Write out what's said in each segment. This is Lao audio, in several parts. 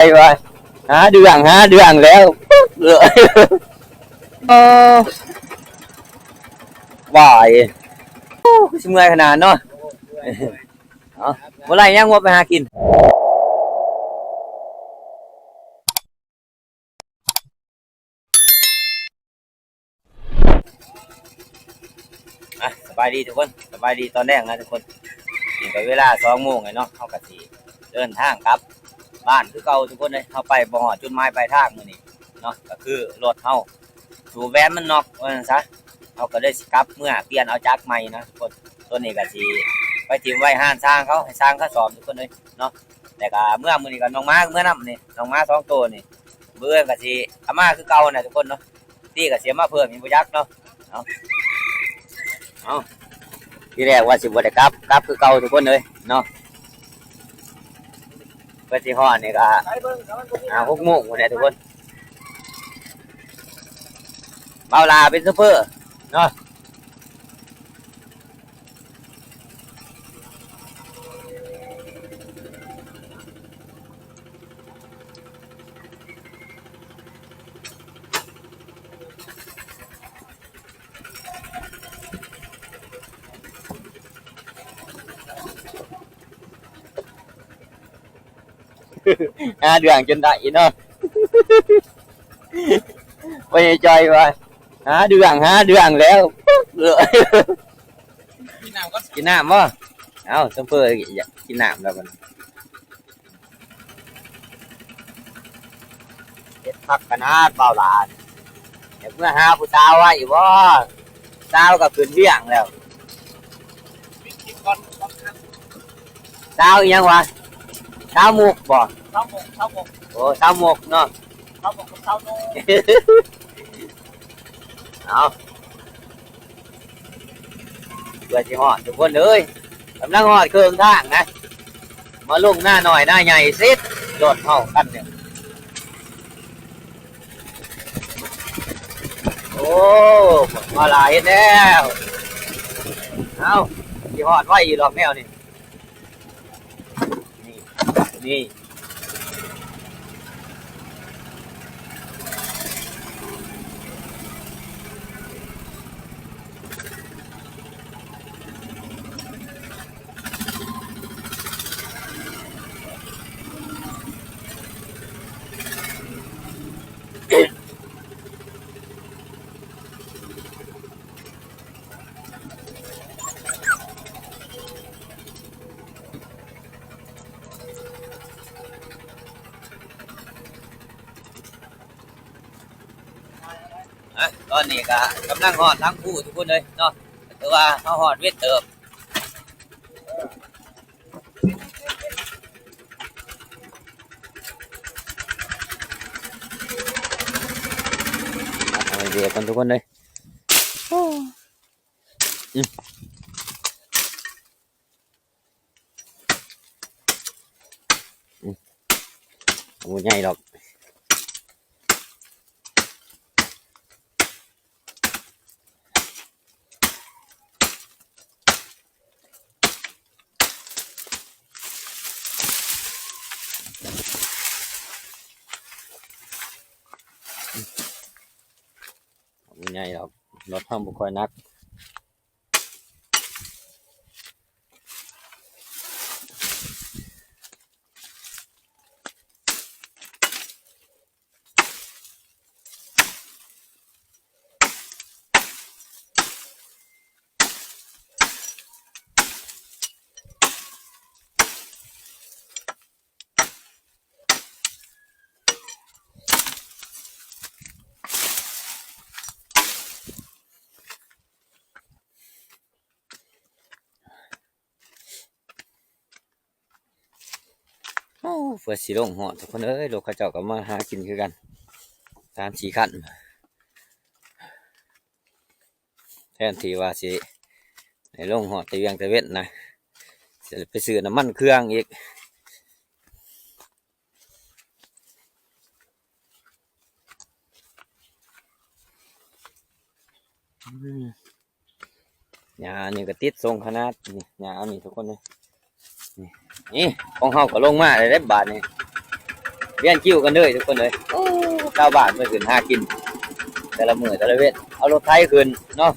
ໄປວ່າ ຫາເລື່ອງ ຫາເລື່ອງແລ້ວ ໂອ້ ວາຍ ໂອ້ ຄືຊິເມື່ອຍຂະໜາດເນາະ ເອົາ ບໍ່ໄດ້ຫຍັງ ງົວໄປຫາກິນ. ອ່ະ ສະບາຍດີທຸກຄົນ ສະບາຍດີຕອນແລງນະທຸກຄົນ. ນີ້ກໍເວລາສອງໂມງແລ້ວເນາະ ເຮົາກໍຊິເດີນທາງກັບບ້ານຄືເກົ່າທຸກຄົນເອີຍ. ເຮົາໄປບໍ່ຮອດຈຸດໝາຍປາຍທາງມື້ນີ້ເນາະ ກໍຄືລົດເຮົາສູບແຫວນມັນນັອກວ່າຊັ້ນຊະ ເຮົາກໍເລີຍຊິກັບເມືອປ່ຽນເອົາຈັກໃໝ່ນະທຸກຄົນ. ຕົວນີ້ກໍຊິໄປຖິ້ມໄວ້ຮ້ານຊ່າງເຂົາ ໃຫ້ຊ່າງເຂົາສ້ອມທຸກຄົນເອີຍເນາະ. ແລ້ວກໍເມືອມື້ນີ້ກໍນ້ອງໝາເມືອນຳນີ້ ນ້ອງໝາສອງໂຕນີ້ ມື້ອື່ນກໍຊິເອົາມາຄືເກົ່ານະທຸກຄົນເນາະ. ຕີກໍຊິເອົາມາເພີ່ມອີກບໍ່ຈັກເນາະ. ເອົາ ເອົາ ທີແລກວ່າຊິບໍ່ໄດ້ກັບ ກັບຄືເກົ່າທຸກຄົນເອີຍເນາະ. ເພື່ອຊິຮອດນີ້ກໍຫ້າຫົກໂມງພຸ້ນແຫຼະທຸກຄົນ. ບ່າວຫຼ້າເປັນໂຊເຟີເນາະ. ຫາເລື່ອງຈົນໄດ້ເນາະ ພໍ່ໃຫຍ່ຈ່ອຍວ່າ ຫາເລື່ອງ ຫາເລື່ອງແລ້ວ ກິນນ້ຳກ່ອນ ກິນນ້ຳບໍ່? ເອົ້າ ໂຊເຟີຢາກກິນນ້ຳແລ້ວບັດນີ້. ເຮັດຄັກຂະໜາດບ່າວຫຼ້າ ຢາກເມືອຫາຜູ້ສາວໄວບໍ່? ສາວກໍຂຶ້ນວຽງແລ້ວ. ສາວອີ່ຫຍັງວະ? ສາວມຸກບໍ່? ສາວມຸກ ສາວມຸກ ໂອ້ ສາວມຸກເນາະ ສາວມຸກກັບສາວໂນ. ເອົາ ເພື່ອຊິຮອດທຸກຄົນເອີຍ ກຳລັງຮອດເຄິ່ງທາງນະ ມາລົງນານ້ອຍນາໃຫຍ່ເສັດ ລົດເຮົາຄັນນີ້. ໂອ້ ມາຫຼາຍເຮັດແລ້ວ. ເອົ້າ ຊິຮອດໄວຢູ່ດອກແນວນີ້ ນີ້ ນີ້. ອ່ະ ຕອນນີ້ກະກຳລັງຮອດຫຼັງພູທຸກຄົນເອີຍເນາະ ຖືວ່າເຮົາຮອດເວັນເຕີບ. ເອົາເດກກ່ອນທຸກຄົນເອີຍ. ອືມ ອືມ ບໍ່ໃຫຍ່ດອກ. ບໍ່ໃຫຍ່ດອກ ລົດເຮົາບໍ່ຄ່ອຍໜັກ. ໂອ້ ເພື່ອຊິລົງຮອດທຸກຄົນເອີຍ ລົດເຂົາເຈົ້າກໍມາຫາກິນຄືກັນ ສາມສີ່ຄັນ. ແທນທີ່ວ່າຊິໃຫ້ລົງຮອດແຕ່ວຽງຕາເວັນນະ ຊິໄດ້ໄປຊື້ນ້ຳມັນເຄື່ອງອີກ. ອືມ ຫຍ້າອັນນີ້ກໍຕິດຊົງຂະໜາດ ນີ້ ຫຍ້າອັນນີ້ທຸກຄົນເອີຍ ນີ້ ນີ້ ຂອງເຮົາກໍລົງມາແລ້ວເດ້ບາດນີ້. ວຽນຄິວກັນເລີຍທຸກຄົນເອີຍ. ໂອ້ ຊາວບ້ານເພິ່ນຂຶ້ນຫາກິນແຕ່ລະມື້ແຕ່ລະເວັນ ເອົາລົດໄຖຂຶ້ນເນາະ.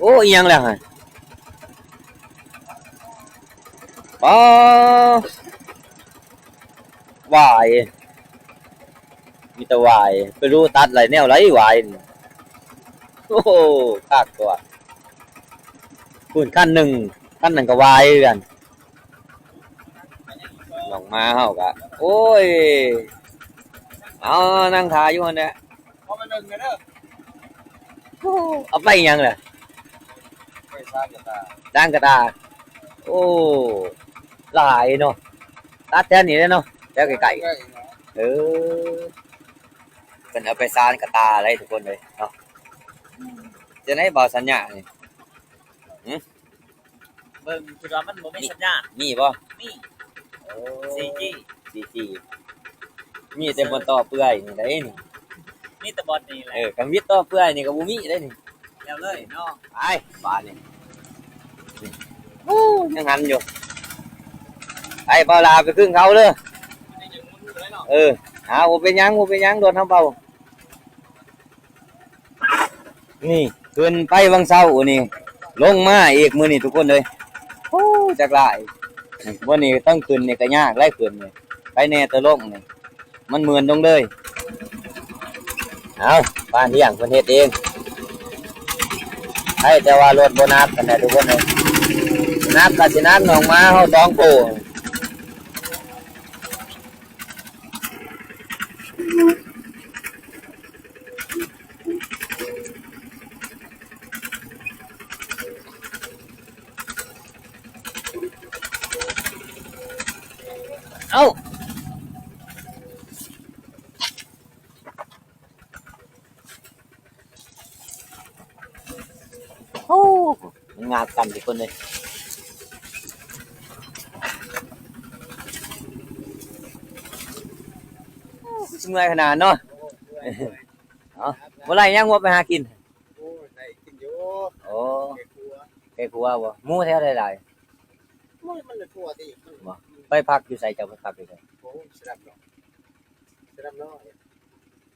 ໂອ້ ອີ່ຫຍັງແລ້ວຫັ້ນ? ອໍ ຫວາຍ ມີແຕ່ຫວາຍ ໄປຮູ້ຕັດໄຫຼແນວໃດຫວາຍນີ້. ໂອ້ໂຫ ຄັກຕົວະ. ພຸ້ນຄັນໜຶ່ງ ຄັນນັ້ນກໍຫວາຍຄືກັນ. ນ້ອງໝາເຮົາກະ ໂອ້ຍ ເອົາ ນັ່ງຖ້າຢູ່ຫັ້ນແຫຼະ. ເອົາໄປເບິ່ງແດ່ເດີ. ໂອ້ ເອົາໄປຫຍັງລະ? ໄປສ້າງກະຕ່າ. ສ້າງກະຕ່າ. ໂອ້ ຫຼາຍເນາະ. ຕັດແຖວນີ້ແຫຼະເນາະ ແຖວໃກ້ໆ. ໃກ້ໆ ເອີ ເພິ່ນເອົາໄປສ້າງກະຕ່າໄດ໋ທຸກຄົນເອີຍເນາະ. ຈັ່ງໃດບໍ່ສັນຍານີ້? ຫື? ເບິ່ງ ຄິດວ່າມັນບໍ່ມີສັນຍານ. ມີບໍ່? ມີ. ໂອ້ ສີ່ຈີ ສີ່ຈີ ມີແຕ່ບ່ອນຕໍ່ເປື່ອຍນີ້ໄດ໋ນີ້. ມີແຕ່ບ່ອນນີ້ແຫຼະ. ເອີ ຄັນວິດຕໍ່ເປື່ອຍນີ້ກໍບໍ່ມີໄດ໋ນີ້. ແລ້ວເລີຍເນາະ. ໄປບາດນີ້. ໂອ້ ຍັງຫັນຢູ່. ໄປ ເບົາຫຼ້າໄປຄຶງເຂົາເດີ. ເອີ ເອົາ ບໍ່ເປັນຫຍັງ ບໍ່ເປັນຫຍັງ ລົດເຮົາເບົາ. ນີ້ ຂຶ້ນໄປວັງເຊົານີ້ ລົງມາອີກມື້ນີ້ທຸກຄົນເອີຍ. ໂອ້ ຈັກຫຼາຍ. ບ່ອນນີ້ຕ້ອງຂຶ້ນນີ້ກໍຍາກຫຼາຍ ຂຶ້ນນີ້ ໄປແດ່ແຕ່ລົງນີ້ ມັນເໝືອນລົງເລີຍ. ເອົາ ປານທຽງເພິ່ນເຮັດເອງ. ໃຜແຕ່ວ່າລົດບໍ່ໜັກປານໃດທຸກຄົນເອີຍ. ໜັກກໍຊິໜັກນ້ອງໝາເຮົາສອງໂຕ. ເອົ້າ ໂອ້ ມັນງາດກັນທຸກຄົນເອີຍ. ໂອ້ ຄືຊິເມື່ອຍຂະໜາດເນາະ. ເອົ້າ ບໍ່ໄດ້ຫຍັງ ຫົວໄປຫາກິນ. ໂອ້ ໄດ້ກິນຢູ່. ໂອ້ ແກງຄົວ ແກງຄົວບໍ່? ໝູແຖວໃດຫຼາຍ? ໝູມັນທົ່ວຕິ. ບໍ່ ໄປພັກຢູ່ໃສ? ເຈົ້າໄປພັກຢູ່ໃສ? ໂອ້ ສະດັບເນາະ ສະດັບເນາະ.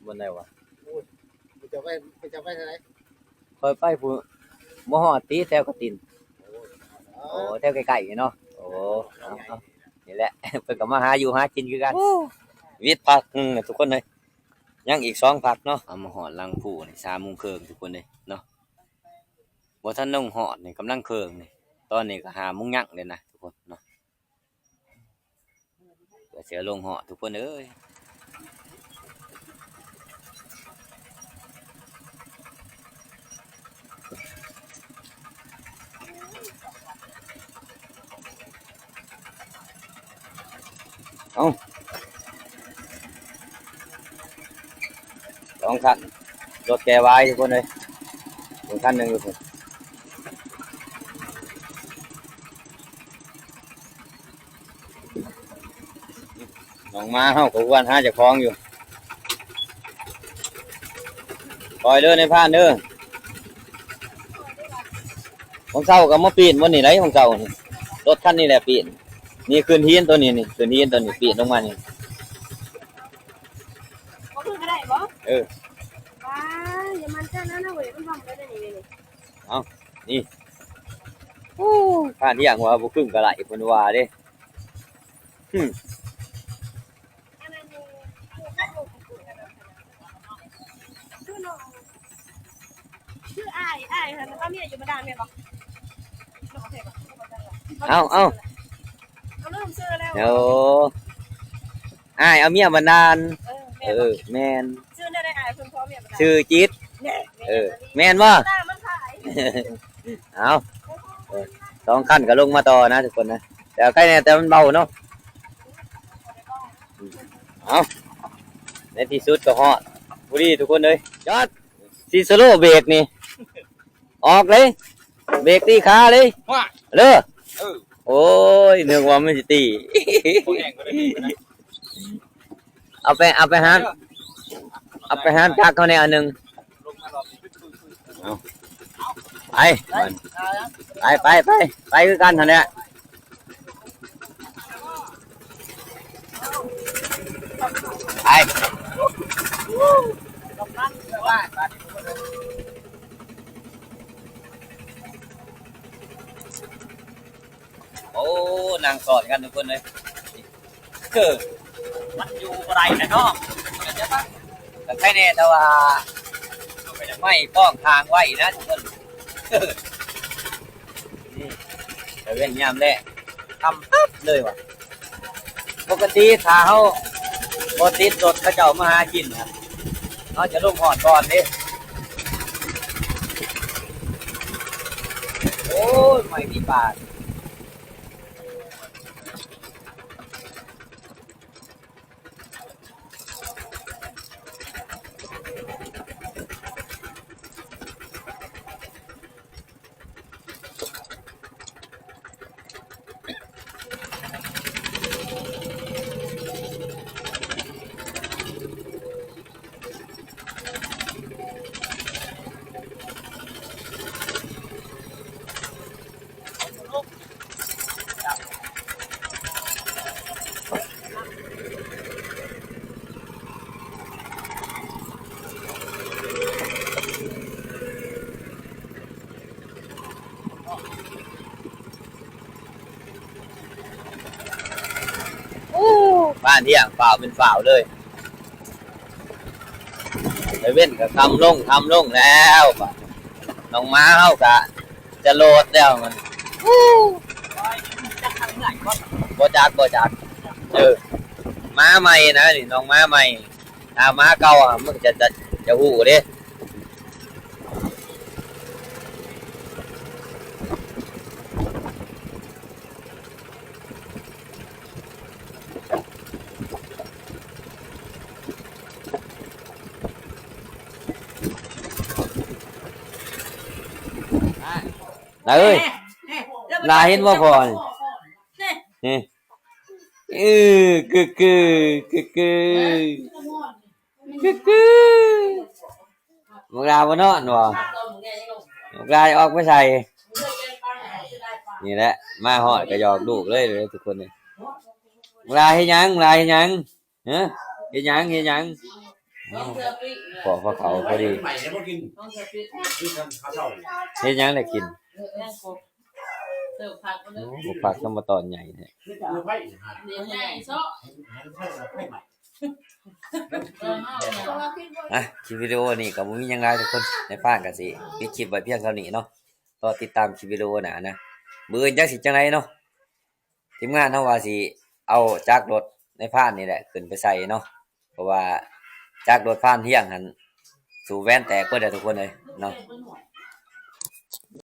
ບ່ອນໃດວະ? ໂອ້ຍ ເຈົ້າໄປ ເຈົ້າໄປທາງໃດ? ຂ້ອຍໄປພຸ້ນ ບໍ່ຮອດຕິ ແຖວກະຕິນ. ໂອ້ຍ ໂອ້ ແຖວໃກ້ໆເນາະ. ໂອ້ ເອົາໆ ນີ້ແຫຼະ ເພິ່ນກໍມາຫາຢູ່ຫາກິນຄືກັນ. ໂອ້ ວິດພັກ ອືມ ທຸກຄົນເອີຍ. ຍັງອີກສອງພັກເນາະ. ເອົາ ມາຮອດຫຼັງພູນີ້ ສາມໂມງເຄິ່ງທຸກຄົນເອີຍເນາະ. ບໍ່ທັນລົງຮອດນີ້ ກຳລັງເຄິ່ງນີ້. ຕອນນີ້ກໍຫ້າໂມງຍັງແລ້ວນະທຸກຄົນເນາະ. ເພື່ອຊິລົງຮອດທຸກຄົນເອີຍ. ເອົ້າ ສອງຄັນ ລົດແກ່ວາຍທຸກຄົນເອີຍ. ເບິ່ງຄັນໜຶ່ງຢູ່ພຸ້ນ. ນ້ອງໝາເຮົາກໍຫວນຫາເຈົ້າຂອງຢູ່. ຄ່ອຍເດີນາຍພານເດີ. ຂອງເຊົາກໍມາປີນບ່ອນນີ້ໄດ໋ ຂອງເຊົານີ້. ລົດຄັນນີ້ແຫຼະປີນ. ນີ້ຂຶ້ນຫີນຕົວນີ້ ນີ້ຂຶ້ນຫີນຕົວນີ້ ປີນລົງມານີ້. ບໍ່ຂຶ້ນກໍໄດ້ບໍ່? ເອີ. ວ້າ ຢ່າມັນຊັ້ນນະເວີຍ ມັນທຳໄດ້ນີ້. ເອົ້າ ນີ້ ໂອ້ ພານທີ່ຫຍັງວ່າບໍ່ຄຶ້ມກະໄຫຼເພິ່ນວ່າເດ້. ຫຶ ຄືອ້າຍ ອ້າຍຫັ້ນເຂົາເມຍຢູ່ບາດານແມ່ນບໍ່? ເອົາ ເອົາ ເອົາ ລືມຊື່ແລ້ວ. ໂອ້ ອ້າຍເອົາເມຍບາດານ. ເອີ ແມ່ນ ເອີ ບໍ່ ແມ່ນ. ຊື່ແນວໃດອ້າຍເພິ່ນພໍ່ເມຍບາດານ? ຊື່ຈິດ. ແນ່ ເອີ ແມ່ນບໍ່? ຕາມັນຂາຍ. ເອົາ ເອີ ສອງຄັນກໍລົງມາຕໍ່ນະທຸກຄົນນະ ແຕ່ໃກ້ແນ່ແຕ່ມັນເບົາເນາະ. ເອົາ ໃນທີ່ສຸດກໍຮອດພໍດີທຸກຄົນເອີຍ. ຈອດ ຊິສະໂລເບຣກນີ້ ອອກເລີຍ ເບຣກຕີຂາເລີຍ. ວ້າ ເລີ. ເອີ ໂອ້ຍ ນຶກວ່າມັນຊິຕີ. ບໍ່ແຮງກໍໄດ້. ເອົາໄປ ເອົາໄປຫາ ເອົາໄປຫາຈັກເຂົາແດ່ອັນໜຶ່ງ. ເອົາ ໄປ ໄປ ໄປ ໄປ ໄປຄືກັນຫັ້ນແຫຼະ. ໄປ ໂອ້ ນັ່ງຊ້ອນກັນທຸກຄົນເອີຍ. ຄືມັນຢູ່ບໍ່ໄດ້ແຫຼະເນາະ ກໍໃຄແດ່ ແຕ່ວ່າໄມ້ປ້ອງທາງໄວ້ນະທຸກຄົນ. ນີ້ ຕາເວັນຍາມແລງ ຄ່ຳຕຶບເລີຍວ່າ ປົກກະຕິຖ້າເຮົາບໍ່ຕິດລົດເຂົາເຈົ້າມາຫາກິນນະ ເຮົາຈະລົງຮອດກ່ອນເດ້. ໂອ້ຍ ໄມ້ມີປາ. ໂອ້ ບ້ານທ່ຽງ ຟ້າວເປັນຟ້າວເລີຍ. ຕາເວັນກໍຄ່ຳລົງ ຄ່ຳລົງແລ້ວ ບາດນ້ອງໝາເຮົາກໍຈະໂລດແລ້ວມັນ. ບໍ່ຈັກ ບໍ່ຈັກ ເອີ ໝາໃໝ່ນະນີ້ ນ້ອງໝາໃໝ່ ຖ້າໝາເກົ່າອະ ມັນຈະ ຈະ ຈະຮູ້ເດ້. ຫຼ້າເອີຍ ຫຼ້າເຫັນບໍ່ພໍ່ນີ້? ນີ້ ເອີ ກຶກໆ ກຶກໆ ກຶກໆ. ບັກຫຼ້າບໍ່ນອນບໍ່? ບັກຫຼ້າອອກໄປໃສ? ນີ້ແຫຼະ ມາຮອດກໍຫຍອກລູກເລີຍເດີທຸກຄົນເອີຍ. ບັກຫຼ້າເຮັດຫຍັງ? ບັກຫຼ້າເຮັດຫຍັງ? ຮະ ເຮັດຫຍັງ? ເຮັດຫຍັງ? ພໍ້ພວກເຂົາພໍດີ ເຮັດຫຍັງໄດ້ກິນ? ໂອ້ ບັກຜັກທຳມາຕອນໃຫຍ່ແທ້. ອ່ະ ຄລິບວິດີໂອນີ້ກໍບໍ່ມີຫຍັງຫຼາຍທຸກຄົນ ນາຍພານກໍຊິປິດຄລິບໄວ້ພຽງເທົ່ານີ້ເນາະ. ລໍຕິດຕາມຄລິບວິດີໂອໜ້ານະ ມື້ອື່ນຈັກຊິຈັ່ງໃດເນາະ. ທີມງານເຮົາວ່າຊິເອົາຈັກລົດນາຍພານນີ້ແຫຼະຂຶ້ນໄປໃສ່ເນາະ ເພາະວ່າຈັກລົດພານທ່ຽງຫັ້ນ ສູ້ແວ່ນແຕກເບິດແລ້ວທຸກຄົນເອີຍເນາະ.